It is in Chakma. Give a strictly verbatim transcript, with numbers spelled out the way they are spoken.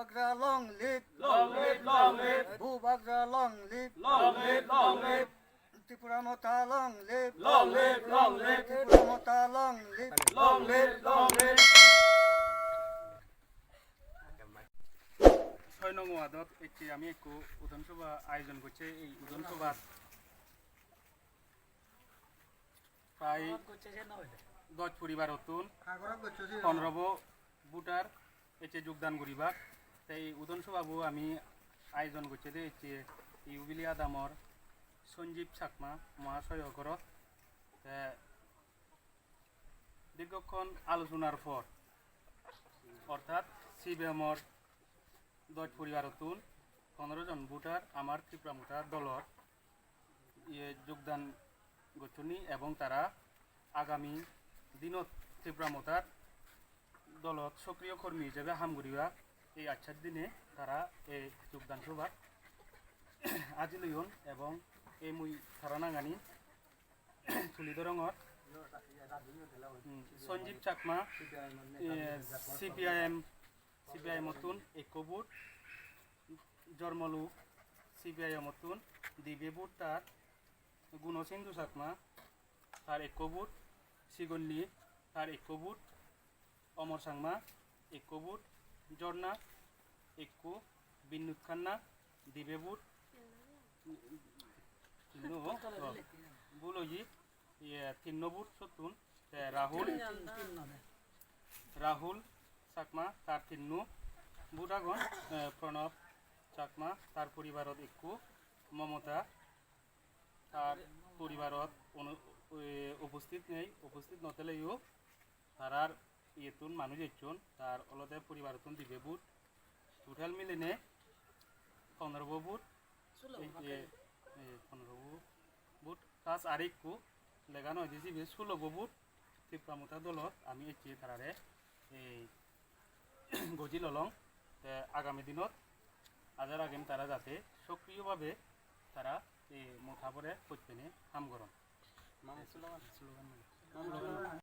Bubagra long live. Long live, long live. Bubagra long live. Long live, long live. Tipra Motha long live. Long live, long live. Tipra Motha long live. Long live, long live. Soi nong wardot ecche ami ekku udon sobha ayojon gocche. Ei udon sobhat prai dosh poribarottun pondro bo voter ecche jogdan guribak. Te ei udon sobha bo ami ayojon gocche de ecche Yubili adamor Sanjeev Chakma Mahasoyo gorot. Te dirghokkon alochonar por, orthat C P I M or dosh poribarottun pondro jon voter amar Tipra Motha dolor iye jogdan gocchonni ebong tara agami dinot Tipra Mothar dolot sokriyo kormi hijebe ham guriba ei acchar dine tara ei jogdan sobhat aji loyon ebong ei mui tara nangani tuli dorongor. Hmm, Sanjeev Chakma, eh, C P I M, C P I M ottun ekko vote, Jormolu C P I M ottun dibe vote tar, Guno Sindhu Chakma tar ekko vote, Sigonni tar ekko vote, Omor Changma ekko vote, Jorna ekko, Binnud Khanna dibe vote, tinno, oh, bul oye, iye, tinno vote sottun, te Rahul, Rahul Chakma tar tinno vote agon, eh, Pranab Chakma tar poribarot ekko, Momota tar poribarot onu-, e, uposthit nei, uposthit no teleyo tarar iyettun manuj ecchon, tar olode poribarottun dibe vote, total milinei pondro bo vote, e, e, e, pondro bo vote, plus arekko lega noi de sibe sulo bo vote, Tipra Motha dolot ami ecche tarare ei goji lolong. Te agami dinot aja ragem tara jate sokriyo bhabe tara ei mothabore hojpene ham goron. Slogan. Slogan.